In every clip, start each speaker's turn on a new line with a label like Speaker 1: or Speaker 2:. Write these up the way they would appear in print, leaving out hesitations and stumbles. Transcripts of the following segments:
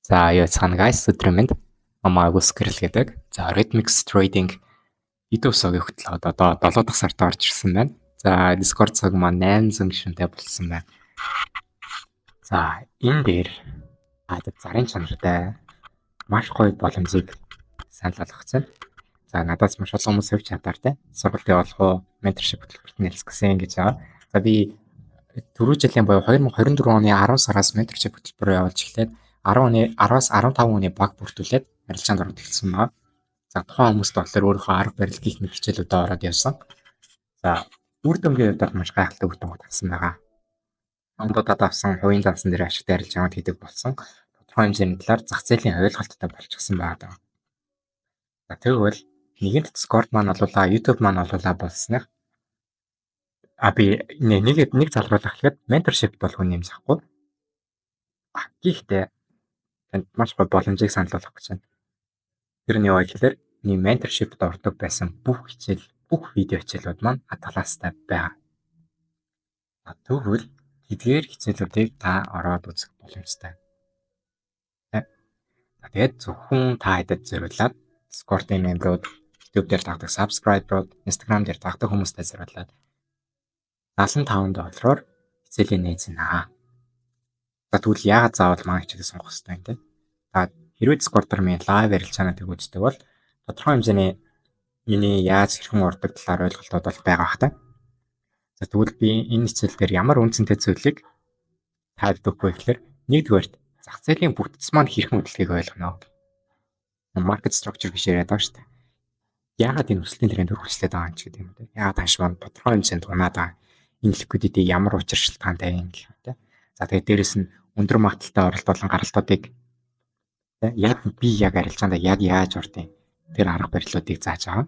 Speaker 1: За, юу цаана guys, өдрийн мэнд. Намайг Үскэрл гэдэг. За, Rhythmix Trading YouTube сувгийн хөтлөөд одоо 7 дахь сард орж ирсэн байна. За, Discord цог маань 800 гишүүнтэй болсон байна. За, энэ дээр зарын чанартай маш гоё боломжийг санал болгох гэж байна. За, надаас маш олон хүмүүс хувь чатаар сургалт явуулах уу, mentorship хөтөлбөрт нэрлэх гэсэн гэж байгаа. За, би түрүү жилийн буюу 2024 оны 10 сараас mentorship хөтөлбөр явуулж эхлээд 10 оны 10-аас 15 хүний баг бүрдүүлээд арилжаанд ороод эхэлсэн байна. За, тухайн хүмүүст болохоор өөрийнхөө арга барил гих мэт хичээлүүдээ ороод явсан. За, үр дүнгийн хувьд бол маш гайхалтай үр дүн гарсан байгаа. Ондуудад авсан хувийн дансан дээр ашигтай арилжаанууд хийдэг болсон. Тодорхой хэмжээний талаар зах зээлийн ойлголттой болчихсон байгаа. За, тэгвэл нэгэнт Discord маань болуулаа, YouTube маань болуулаа болсных а би нэг нэг залруулах гэхэд mentorship бол хүн нэмж авахгүй. Гэхдээ танд маш гоё боломжийг санал болгох гэж байна. Тэр нь юу вэ гэхээр миний mentorship-д ордог байсан бүх хичээл, бүх видео хичээлүүд маань хадгалаастай байгаа. Тэгвэл тэдгээр хичээлүүдийг та ороод үзэх боломжтой. Тэгээд зөвхөн та хэдэд зориулаад, Discord-ын member-ууд, YouTube дээр дагдаг subscriber-ууд, Instagram дээр дагдаг хүмүүстэй зориулаад 75 доллараар хичээлийн нээсэн аа. За, тэгвэл яагаад заавал манай хичээлээ сонгох хэрэгтэй юм те? Та хэрвээ Discord дээр миний live ярилцаануудыг үздэг бол тодорхой хэмжээний миний яаж хэрхэн ордог талаар ойлголтууд бол байгаа бах та. За, тэгвэл би энэ хичээл дээр ямар үнцэнтэй зүйлийг таад өгөх вэ гэхээр нэгдүгээрт зах зээлийн бүтэц маань хэрхэн хөдөлгөхийг ойлгоно. Market structure гэж яриад байгаа шүү дээ. Яагаад энэ өсөлтийн тренд үргэлжлээд байгаа юм ч гэдэг юм те. Яагаад ханш маань тодорхой хэмжээнд унаад байгаа. Энэ liquidity ямар учир шалтгаантай юм гэх юм те. За, тэгээд дээрэс нь өндөр магадлалтай оролт болон гаралтуудыг яг би яг арилжаандаа яг яаж ордیں۔ Тэр арга барилуудыг зааж байгаа.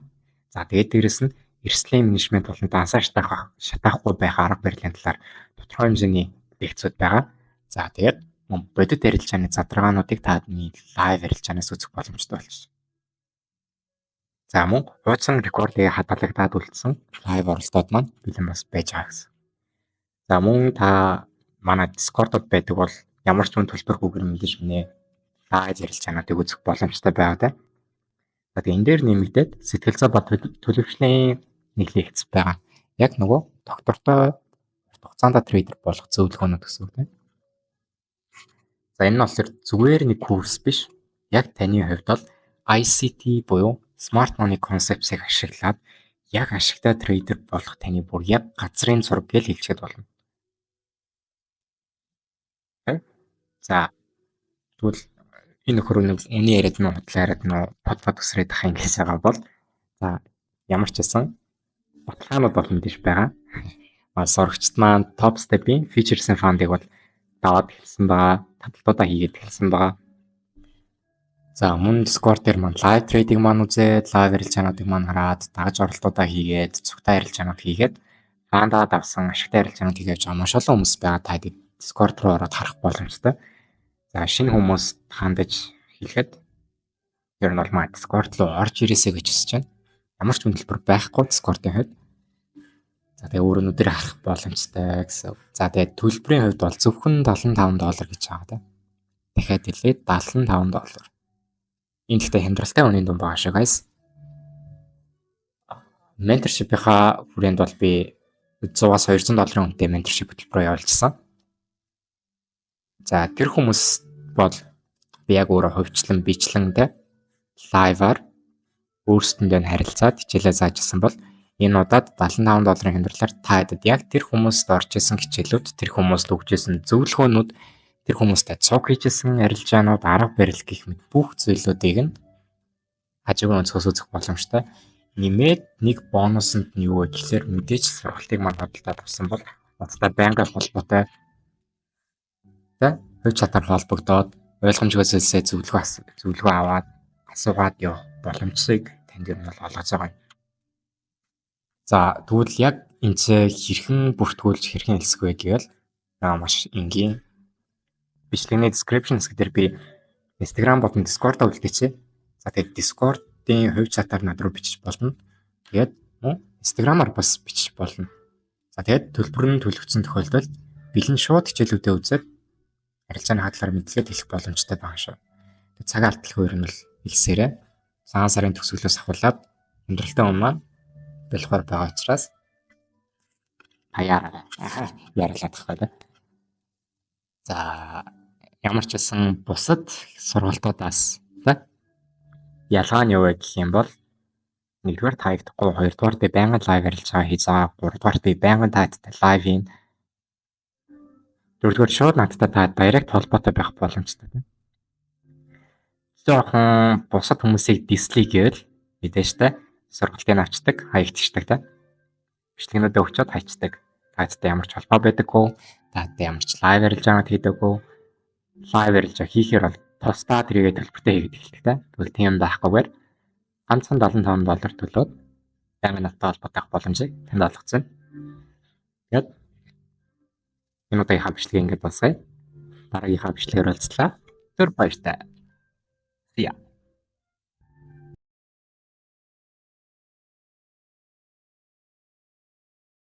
Speaker 1: За, тэгээд дээрэс нь эрсдлийн менежмент болон дансаа шатаахгүй байх арга барилын талаар тодорхой хэмжээний лекцүүд байгаа. За, тэгээд мөн бодит арилжааны задаргаануудыг та live арилжаанаас үзэх боломжтой болчихсон. За, мөн хуучин рекордыг хадгалагдаад үлдсэн live оролтууд маань бэлэн бас байж байгаа гэсэн. За, мөн та манай Discord-д байдаг бол ямар ч үн төлбөргүйгээр мэдээж минь live ярилцаануудыг үзэх боломжтой байгаа даа. За, тэгээ энэ дээр нэмэгдээд сэтгэл зүй ба төлөвшлийн нэг лекц байгаа. Яг нөгөө доктортой урт хугацаанд trader болох зөвлөгөөнүүд гэсэн үг тийм. За, энэ нь болохоор зүгээр нэг курс биш. Яг таны хувьд бол ICT буюу Smart Money Concepts-ыг ашиглаад яг ашигтай trader болох таны бүр яг газрын зураг гэж хэлчихэд болно. За, тэгвэл энэ нөхөр нэг үний яриад нь худлаа яриад нь под өсрээд ах юм гэж байгаа бол за, ямар ч байсан баталгаанууд бол мэдээж байгаа. А сурагчид маань Top Step-ийн Futures and Fund-ыг бол даваад эхэлсэн байгаа. Таталтуудаа хийгээд эхэлсэн байгаа. За, мөн Discord дээр маань live trading маань үзээд, live арилжаануудыг маань хараад, дагаж оролтуудаа хийгээд, цугтаа арилжаанууд хийгээд, fund-аа давсан ашигтай арилжаанууд хийгээд байгаа маш олон хүмүүс байгаа. Та Discord руу ороод харах боломжтой. За, шинэ хүмүүс хандаж хэлэхэд ер нь бол маа Discord руу орж ирээсэй гэж хүсэж байна. Ямар ч үнэ төлбөр байхгүй Discord-ын хувьд. За, тэгээ өөрөө нүдэрээ харах боломжтой гэсэн. За, тэгээ төлбөрийн хувьд бол зөвхөн 75 доллар гэж байгаа тийм. Дахиад хэлье, 75 доллар. Энэ гэхдээ хямдралтай үнийн дүн байгаа шүү, guys. Mentorship-ийнхаа хүрээнд бол би 100-аас 200 долларын үнэтэй mentorship хөтөлбөрөөр явуулчихсан. За, тэр хүмүүс бол би яг өөрөө хувьчлан бичлэн те live-аар өөрсдөндөө нь харилцаад хичээлээ зааж исэн бол энэ удаад 75 долларын хямдралаар та хэдэд яг тэр хүмүүст орж исэн хичээлүүд, тэр хүмүүст өгч исэн зөвлөгөөнүүд, тэр хүмүүстэй цуг хийжсэн арилжаанууд, арга барил гэх мэт бүх зүйлүүдийг нь хажуугийн өнцгөөс үзэх боломжтой. Нэмээд нэг бонусанд нь юу вэ гэхлээр мэдээж сургалтыг маань худалдаад авсан бол надтай байнгын холбоотой тэ хувь чатаар холбогдоод ойлгомжгүй зүйлсээ зөвлөгөө аваад асуугаад явах боломжийг танд ер нь бол олгож байгаа юм. За, тэгвэл яг энэ ч хэрхэн бүртгүүлж, хэрхэн элсэх вэ гэвэл маш энгийн. Бичлэгний description хэсэг дээр би Instagram болон Discord-о үлдээчихье. За, тэгээд Discord-ын хувь чатаар над руу бичиж болно. Тэгээд мөн Instagram-аар бас бичиж болно. За, тэгээд төлбөр нь төлөгдсөн тохиолдолд бэлэн шууд хичээлүүдээ үзээд Арилжааны хадлаар мэдлэгэд хэлэх боломжтой байгаа шүү. Тэг цаг алдалгүй ер нь бол хэлсээрээ цагаан сарын төгсгөлөөс ахуулаад өндөрлөлтөө өмнө маань болохоор байгаа учраас хаяараа яарлаад тахгүй да. За, ямар ч байсан бусад сургалтуудаас да ялгаа нь юу вэ гэх юм бол нэгдүгээр таагдахгүй, хоёрдугаар би байнгын live арилжаа хийж байгаа, гуравдугаар би байнгын таадтай live хийн. Дөрөвдүгээр шууд надтай та direct холбоотой байх боломжтой тийм. Жоохон бусад хүмүүсийг дислий гэвэл мэдээж та сургалтыг авчдаг, хаягдчихдаг та. Бичлэгнүүдээ өгчөөд хайчдаг. Таадтай ямар ч холбоо байдаггүй, таадтай ямар ч live арилжаа хийдэггүй. Live арилжаа хийхээр бол тусдаа тэрийгэ төлбөртэй хийгээд эхэлдэг та. Тэгвэл тийм байхгүйгээр ганцхан 75 доллар төлөөд байнгын надтай холбоотой байх боломжийг танд олгоцсон. Тэгээд энэ удаагийнхаа бичлэгийг ингээд дуусгая. Дараагийнхаа бичлэгээр уулзлаа. Түр баяртай. See ya.